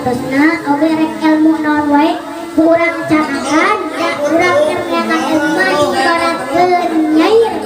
Sapertosna oge rek ilmu naon wae ku urang canakan da urang keur neangan ilmu mah ibaratkeun nyair.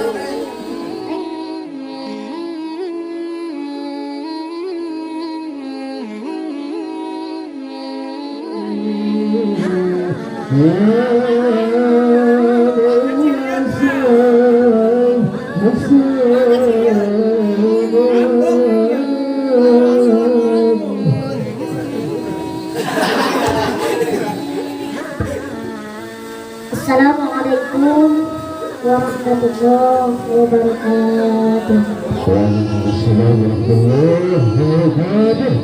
Assalamualaikum warahmatullahi wabarakatuh. Waalaikumsalam warahmatullahi wabarakatuh.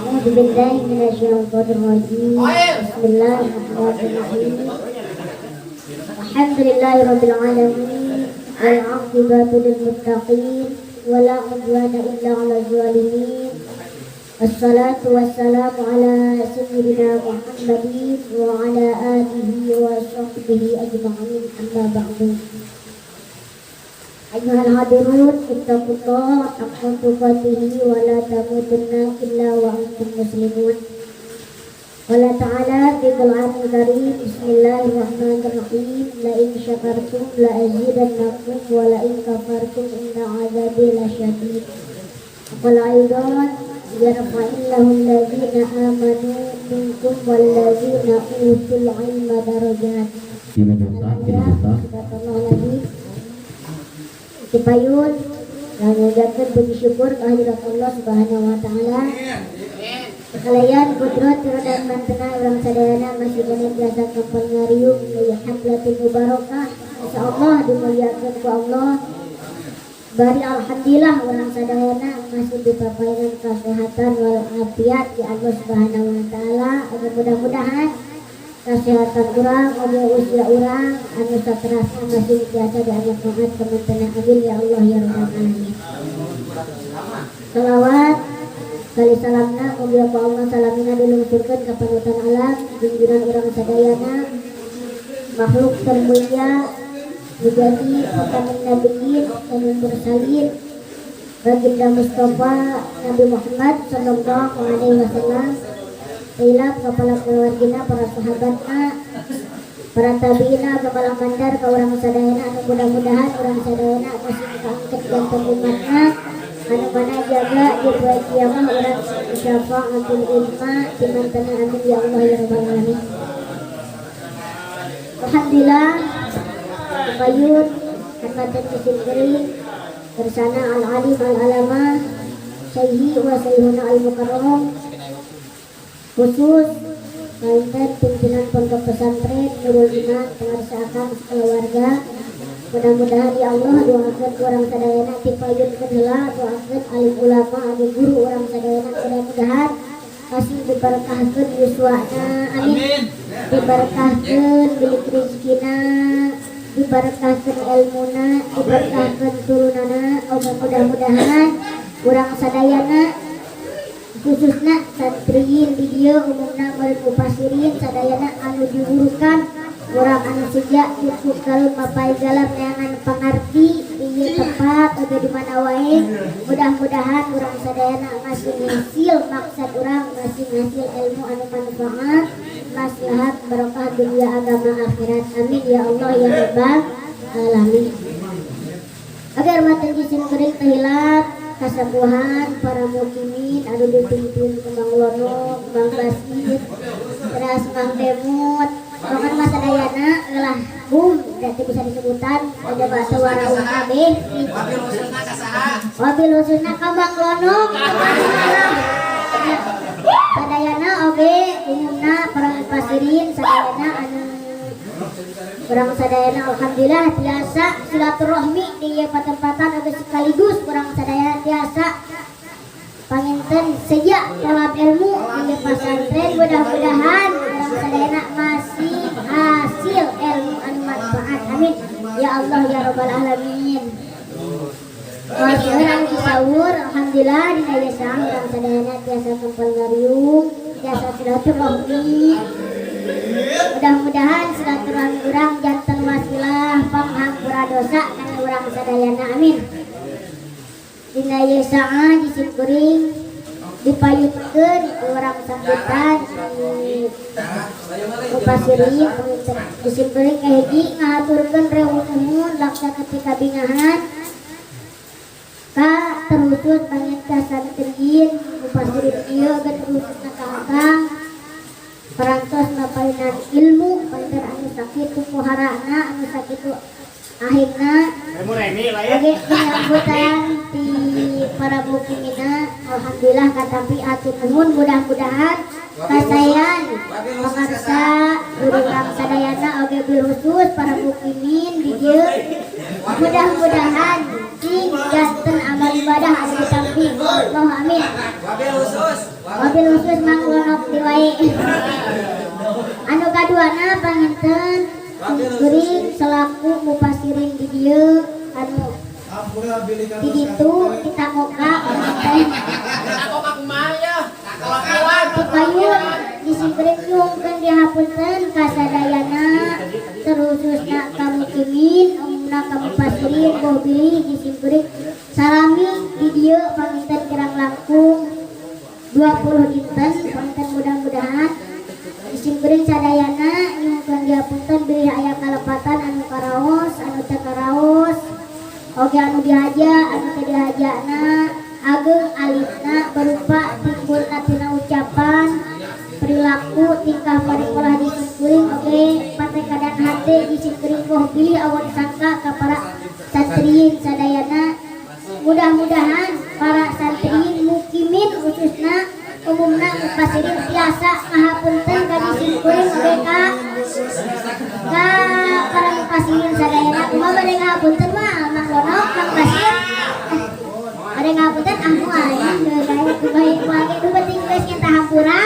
A'udzu billahi minasyaitonir rajim. Bismillahirrahmanirrahim. Alhamdulillahirabbil alamin wal 'aqibatu lil muttaqin wala 'udwana illa 'alal zalimin. Assalatu wassalamu ala sayyidina Muhammadin wa ala alihi wa sahbihi ajma'in, amma ba'du. Ayyuhal hadirun, ittaqullah haqqa tuqatih wa la tamutunna illa wa antum muslimun. Qala ta'ala fi Qur'anil Karim, bismillahirrahmanirrahim, la in syakartum la azidannakum wa la in kafartum inna 'adzabi lasyadid. Qala aidan yarfa'illahu alladzina amanu minkum walladzina utul ilma darajat. Dipayun dan mengucapkan puji syukur kehadirat Allah Subhanahu wa taala. Sekalian kudrat dan mantena urang sadayana masih keneh biasa kempal ngariung di hamlatul mubarakah. Insyaallah dimuliakan ku Allah. Bari alhamdulillah urang sadayana masih dipapainan kesehatan wal afiat di Allah Subhanahu wa taala. Agar mudah-mudahan kesehatan urang oge usia urang anu saterasna masih biasa dianyak manfaat kementena, amin ya Allah ya rabbal alamin. Salawat kali salamna mugia ku Allah salamina dilungsurkeun ka panutan alam junjungan urang sadayana, makhluk termulia, menjadi khatamun nabiyyin dan mursalin, baginda Mustafa Nabi Muhammad sallallahu alaihi wasallam, hilap kepala keluargina, para sahabatna, para tabiina, kepala mandar ka urang sadayana anu mudah-mudahan urang sadayana masih kaangket janten umatna anu mana jaga di poe kiamah urang syafaatul uzma dimantena, amin ya Allah ya rabbal alamin. Alhamdulillah payun hamatan musim kering bersana al alim al alamah syaihi wa sayyiduna al mukarram, khusus mantan pimpinan pondok pesantren Nurul Iman, pengarsakan keluarga. Mudah-mudahan ya Allah doakan urang sadayana tipayunkeun heula, doakeun alim ulama anu guru urang sadayana, mudah-mudahan kasih diberkahkeun yuswana, amin, diberkahkeun bilik rezekina, diberkahkeun ilmuna, diberkahkeun turunana. Oge mudah-mudahan urang sadayana khususna santriin di dieu, umumna murid mufasirin sadayana anu digurukan urang anu sejak cukup kalau mapai galam neangan pangarti di ieu tempat atau di mana wae, mudah-mudahan urang sadayana masih hasil maksad urang, masih hasil ilmu anu manfaat, maslahat, barokah dunia agama akhirat, amin ya Allah ya rabbal alamin. Agar matan jisim kering terhilap kasepuhan para mukimin anu dipimpin ku Mang Lono, Mang Basir, terus Mang Demut, bahkan masa dayana lah bum dan bisa disebutan ada bahasa waraung kabeh. Wabil khususna ka saha? Wabil khususna ka Mang Lono. Sadayana oge umumna para mufasirin sadayana anu urang sadayana alhamdulillah tiasa silaturahmi di ieu patempatan, oge sekaligus urang sadayana tiasa panginten seja tolab ilmu di pesantren, mudah-mudahan urang sadayana masih hasil ilmu anu manfaat, amin ya Allah ya rabbal alamin. Wasieur anu sahur, alhamdulillah dina ieu saang urang sadayana tiasa kempal ngariung, tiasa silaturahmi. Mudah-mudahan silaturahmi urang janten wasilah panghampura dosa kana urang sadayana, amin. Dina Dina ieu saat di kuring dipayunkeun ku urang sambutan di Mupasirin. Di simkuring kahiji ngahaturkeun rewu nuhun laksana pikabingahan ka terkhusus banget ka santriin mupasirin ieu ge, terkhususna ka akang parantos mapayunan ilmu panter anu sakitu poharana, anu sakitu ahirna. Oke, penyambutan di para mukimina, alhamdulillah katampi, atur nuhun. Mudah-mudahan kasayan pangarsa guru urang sadayana oge bil khusus para mukimin di dieu, mudah-mudahan sing janten amal ibadah anu ditampi. Allah, amin. Wabil khusus. Wabil khusus Mang Lonok diwae. Anu kaduana, panginten kuring selaku mupasirin di dieu anu di ditu kita moka panginten dipayun di simkuring nyungkeun dihapunten ka sadayana, terkhususna ka mukimin, umumna ka mupasirin, boh bilih di simkuring salami di dieu panginten kirang langkung 20 dinten. Panginten mudah-mudahan di simkuring sadayana nyungkeun dihapunten bilih aya kalepatan anu karaos, anu teu karaos, oge anu dihaja, anu teu dihajana, ageng alitna berupa timbulna tina ucapan, perilaku, tingkah parikolah di simkuring oge patekadan hate di simkuring, boh bilih awon sangka ka para santriin sadayana. Mudah-mudahan para santriin mukimin khususna, umumna mupasirin tiasa ngahapunten ka di simkuring oge ka para mupasirin sadayana. Kumaha bade ngahapunten mah, Mang Lonok, Mang Basir? Bade ngahapunten? Ah, moal ya, bae bae moal ge, nu penting geus nyata hampura.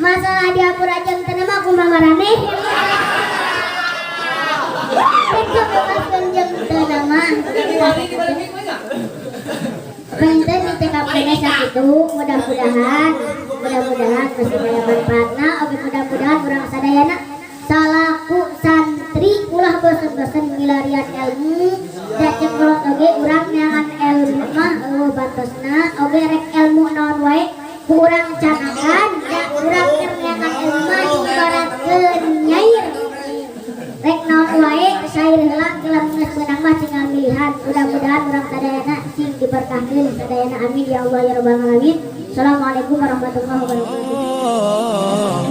Masalah dihampura jeung teu mah kumaha maraneh. Rek bebaskeun jeung teu mah. Panginten ditekapkeun sakitu, mudah-mudahan masih aya manfaatna oge. Mudah-mudahan urang sadayana salaku santri ulah bosen-bosen milarian ilmu, da cek kolot oge urang neangan ilmu mah euweuh batosna oge. Rek ilmu naon wae ku urang canakan, da urang keur neangan ilmu mah diibaratkeun nyair, rek naon wae sair heula, lamun geus meunang mah tinggal milihan. Mudah-mudahan urang sadayana sing diberkahkeun sadayana, amin ya Allah ya rabbal alamin. Assalamualaikum warahmatullahi wabarakatuh.